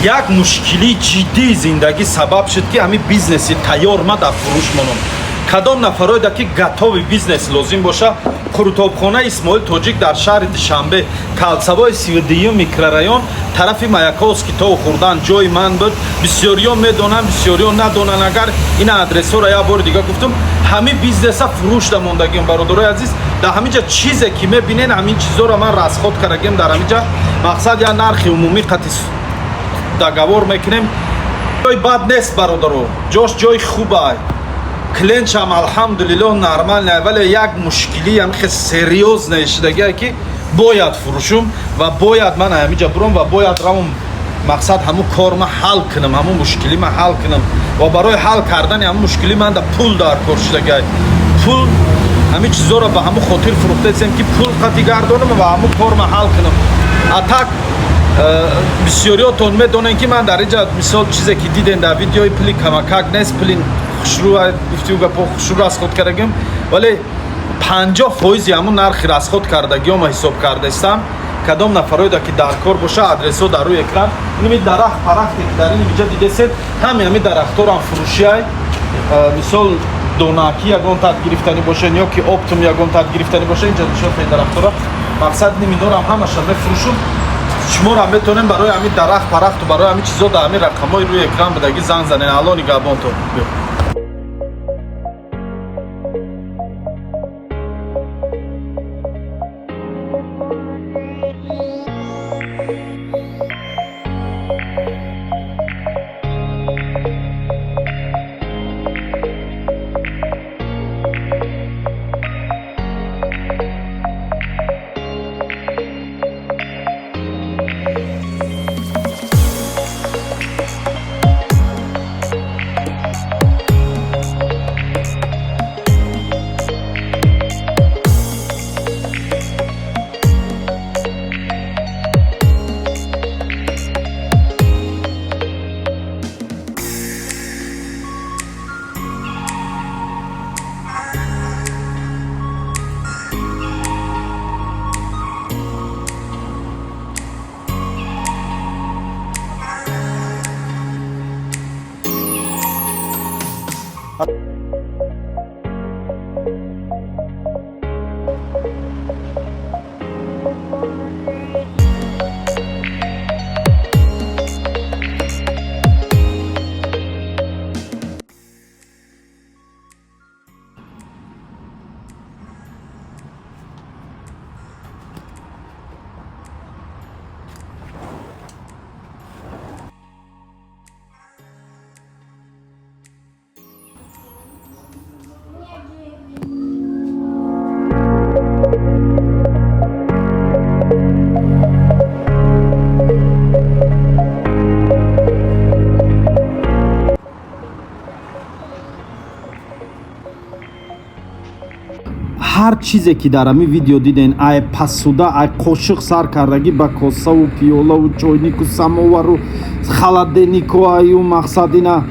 Як мушкилии ҷиддии зиндагӣ сабаб шуд, ки ҳамин бизнеси тайёр ма дар фурӯш монам. Кадом нафароеда ки готовый бизнес лозим боша, қурутобхонаи Исмоил Тоҷик дар шаҳри Душанбе, Калсавои 32-юм микрорайон, тарафи Маяковский то хӯрдан ҷои ман буд. Бисёриё медонанд, бисёриё надонанд. Агар ин адресҳоро як бори дига гуфтум, ҳамин бизнеса фурӯшда мондагиам, бародарои азиз. Дар ҳамин ҷа чизе ки мебинен, ҳамин чизҳоро ман расход кардагиам. Дар ҳамин ҷа мақсад як нархи умумӣ қати договор мекунем. Ҷои бад нест, бародаро, ҷош ҷои хубай, клиентшам алҳамдулиллоҳ нормальный, вале як мушкилӣ ҳам хел серьёзный шудагие, ки бояд фурӯшум ва бояд ман ҳамиҷа бурам ва бояд равам, мақсад ҳамун кор ма ҳал кунам, ҳамун мушкилӣ ма ҳал кунам. Ва барои ҳал кардани ҳамун мушкилӣ ман да пул дар кор шудагай. Пул, ҳамин чизоро ба ҳамун хотир фурӯхтаистем, ки пул қати гардонам ва ҳамун кор ма ҳал кунам. А так бисёриётон медонем, ки ман дар инҷа, мисол, чизе ки дидем дар видеои, пули камакак нест, пули хушрӯ, гуфтиу гапо, хушрӯ расход кардагим, вале 50 фоизи ҳамун нархи расход кардагиёма ҳисоб кардаистам. Кадом нафароеда ки дар кор боша, адресҳо дар рӯи экран. Инми дарахт парахте ки дар ин инҷа дидесед, ҳами ҳами дарахторам фурӯшиай. Мисол, донаки ягон тат гирифтанӣ бошен ё ки оптом ягон тат гирифтанӣ боша, инҷа нишон дарахтора, мақсад ниминорам ҳамаша мефурӯшум. Шуморо метавонем барои ҳамин дарахт парахту барои ҳамин чизо дар ҳамин рақамҳои рӯи экран будагӣ занг занем. Алло нигаҳбонто. Биё. Ҳар чизе ки дар ҳамин видео диден, ай посуда, ай қошиқ сар кардагӣ ба косаву пиёлаву чойнику самовару холодильнику, аю мақсад ина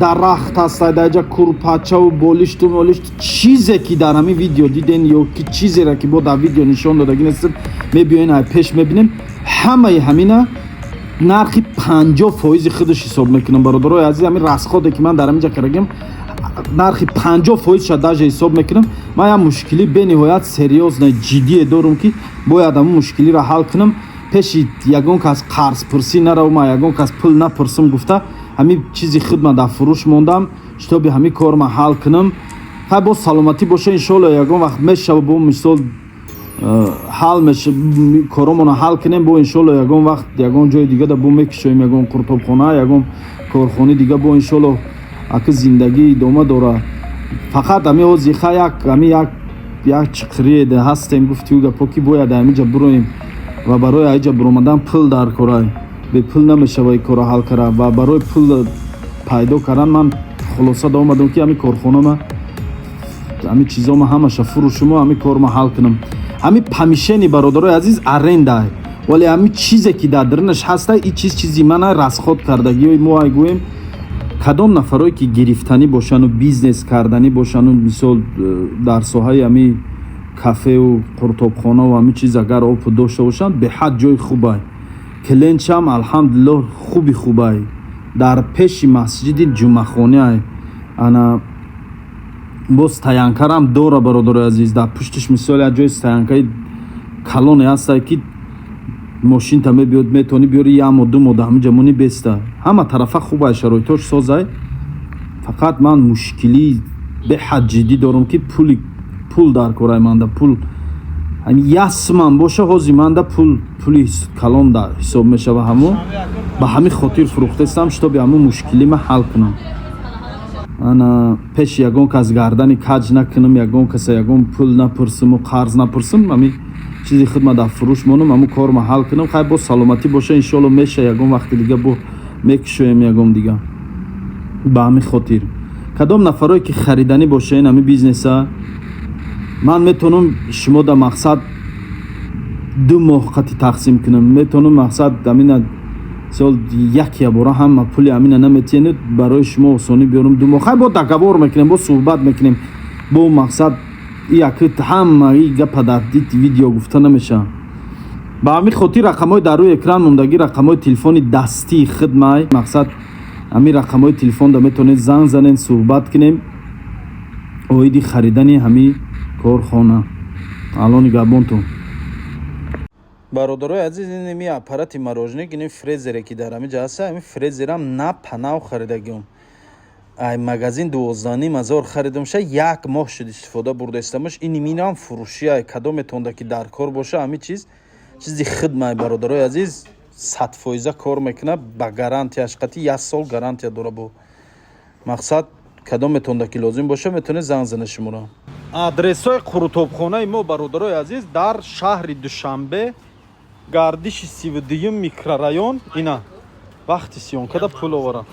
дарахт ҳаст, даҷа курпачаву болишту молишту, чизе ки дар ҳамин видео диден ё ки чизеро ки бо дар видео нишон додагӣ нестем, мебиёен, ай пеш мебинем, ҳамаи ҳамина нархи 50 фоизи худаш ҳисоб мекунам. Бародарои азиз, ҳамин расходе ки ман дар ҳамин ҷа кардагим, нархи 50 фоизша даже ҳисоб мекунам. Ман як мушкили бениҳоят серьёзный, ҷиддие дорум, ки бояд ҳамун мушкилиро ҳал кунам. Пеши ягон кас қарзпурсӣ наравам, ягон кас пул напурсам гуфта, ҳамин чизи худма дар фурӯш мондам, чтобы ҳамин корма ҳал кунам. Хай, боз саломатӣ боша, иншоалло, ягон вақт мешава, бо мисол ҳал меша, коромонро ҳал кунем, бо иншоалло ягон вақт ягон ҷои дигада бо мекушоем, ягон қуртобхона, ягон корхонаи дига бо, иншоалло. Аки зиндагӣ идома дора. Фақат ҳами ҳозиха як ҳами як чиқирие ҳастем, гуфтиу гапо, ки бояд ҳамиҷа буроем ва барои аиҷа буромадан пул дар кора. Бепул намешава и корро ҳал кара. Ва барои пул пайдо кардан ман хулоса да омадам, ки ҳами корхонама, ҳами чизома ҳамаша фурӯшуму ҳами корма ҳал кунам. Ҳами помещение, бародарои азиз, аренда, вале ҳами чизе ки дар дарунаш ҳаста, и чиз чизи мана, расход кардагиҳои мо. Ай гӯем, кадом нафарое ки гирифтанӣ бошану бизнес карданӣ бошану, мисол, дар соҳаи ҳами Кафеу қуртобхонаву ҳамин чиз агар опыт дошта бошанд, беҳад ҷои хубай. Клиентшам, алҳамдулиллоҳ, хуби хубай. Дар пеши масҷиди ҷумъахонаай. Ана боз стоянкарам дора, бародарои азиз. Дар пуштиш, мисол, як ҷои стоянкаи калоне ҳастай, ки мошинта мебиёд, метавонӣ биёри, як моҳ, 2 моҳ дар ҳамин ҷа монӣ, беста. Ҳама тарафа хубай, шароитош созай. Фақат ман мушкилии беҳад ҷиддӣ дорам, ки пули пул дар корай. Манда пул ҳамин як сумам боша, ҳозир манда пул пули калон ҳисоб мешава. Ҳамо ба ҳамин хотир фурӯхтаистам, чтобы ҳамун мушкилима ҳал кунам. Ана пеши ягон кас гардани каҷ накунам, ягон каса ягон пул напурсиму қарз напурсим. Ҳамин чизи худма дар фурӯш монам, ҳамун корма ҳал кунам. Хай, боз саломатӣ боша, иншоалло, меша, ягон вақти дига бо мекушоем ягон дига. Ба ҳамин хотир, кадом нафарое ки хариданӣ боша ин ҳамин бизнеса, ман метавонам шумо да мақсад 2 моҳ қати тақсим кунам. Метавонам, мақсад, ҳамина мисол як ябора ҳама пули ҳамина наметиҳед, барои шумо осонӣ биёрам, 2 моҳ. Хай, бо договор мекунем, бо суҳбат мекунем, бо мақсад як ҳама и гапа дар видео гуфта намешавад. Ба ҳамин хотир рақамҳои дар рӯи экран мондагӣ рақамҳои телефони дастии хидмай. Мақсад, ҳамин рақамҳои телефонда метавонед занг занед, суҳбат кунем оиди харидани ҳамин корхона. Алло нигаҳбонтон. Бародарои азиз, ин ими аппарати мороженик, ини фрезере ки дар ҳамин ҷа ҳаста, ҳамин фрезерам на панав харидагиём. Ай магазин 12,5 ҳазор харидамша, як моҳ шуд, истифода бурдаистамаш. Ин иминам фурӯши ай. Кадометонда ки дар кор боша, ҳамин чиз чизи хидмай, бародарои азиз, 100% кор мекунад, ба гарантияш қати, як сол гарантия дора. Бо мақсад, кадометонда ки лозим боша, метавонед занг занед шуморо. Адресҳои қурутобхонаи мо, бародарои азиз, дар шаҳри Душанбе, гардиши 32-юм микрорайон. Ина вақти съёмкада пул оварам.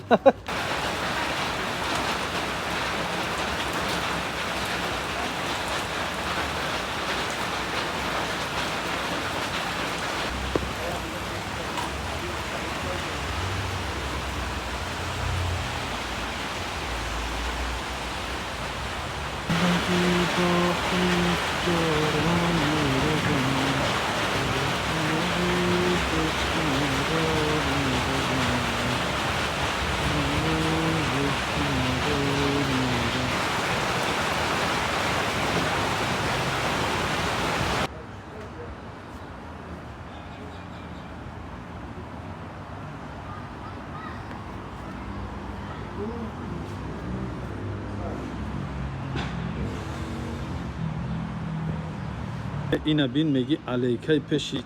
Ина бин, меги алейкаи пеши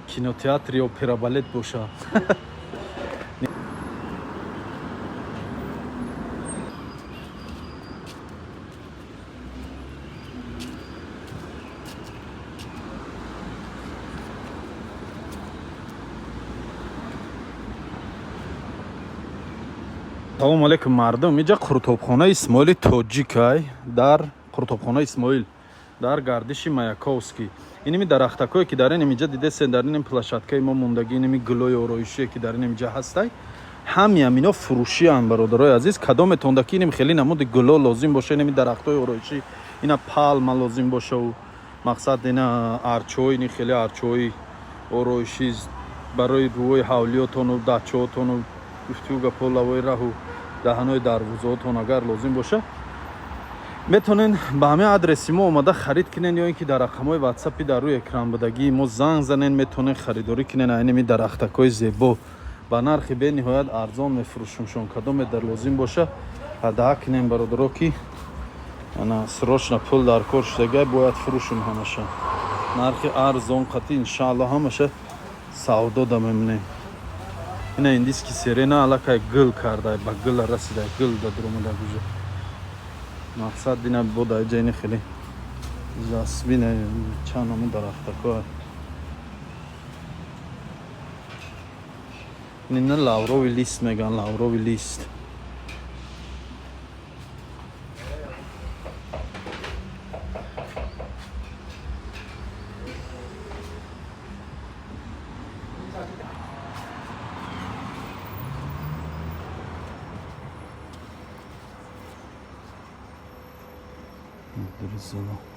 кинотеатри опера балет боша. Салому алейкум, мардум! Иҷа қурутобхонаи Исмоили Тоҷикай, дар қурутобхонаи Исмоил дар гардиши Маяковский. Иними дарахтакое ки дар ин инҷа дидесен, дар ин площадкаи мо мондагӣ, иними гулои ороишие ки дар ин инҷа ҳастай, ҳами ҳамино фурӯшианд, бародарои азиз. Кадометонда ки иним хеле намуди гуло лозим боша, иними дарахтҳои ороишӣ, ина палма лозим бошаву мақсад, ина арчаҳои, ини хеле арчаҳои ороишӣ барои рӯҳои ҳавлиётону дачаотону гуфтиу гапо, лавои раҳу даҳанои дарвозаотон агар лозим боша, метавонед ба ҳамин адреси мо омада харид кунед ё ин ки дар рақамҳои ватсапи дар рӯи экран будагии мо занг занед, метавонед харидорӣ кунед. Айнами дарахтакҳои зебо ба нархи бениҳоят арзон мефурӯшумшон. Кадоме дар лозим боша, ҳадаҳа кунем, бародаро, ки ана срочно пул дар кор шудагай, бояд фурӯшум ҳамаша. Нархи арзон қатӣ, иншаалло, ҳамаша савдо да мемонем. Ина индийский сирена аллакай гул кардай, ба гула расидай, гул да дуромада гужа. Мақсад, ина бода иҷа ини хеле жасмина, чанд намун дарахтако. Ина лавровый лист меган, лавровый лист. Дрезина.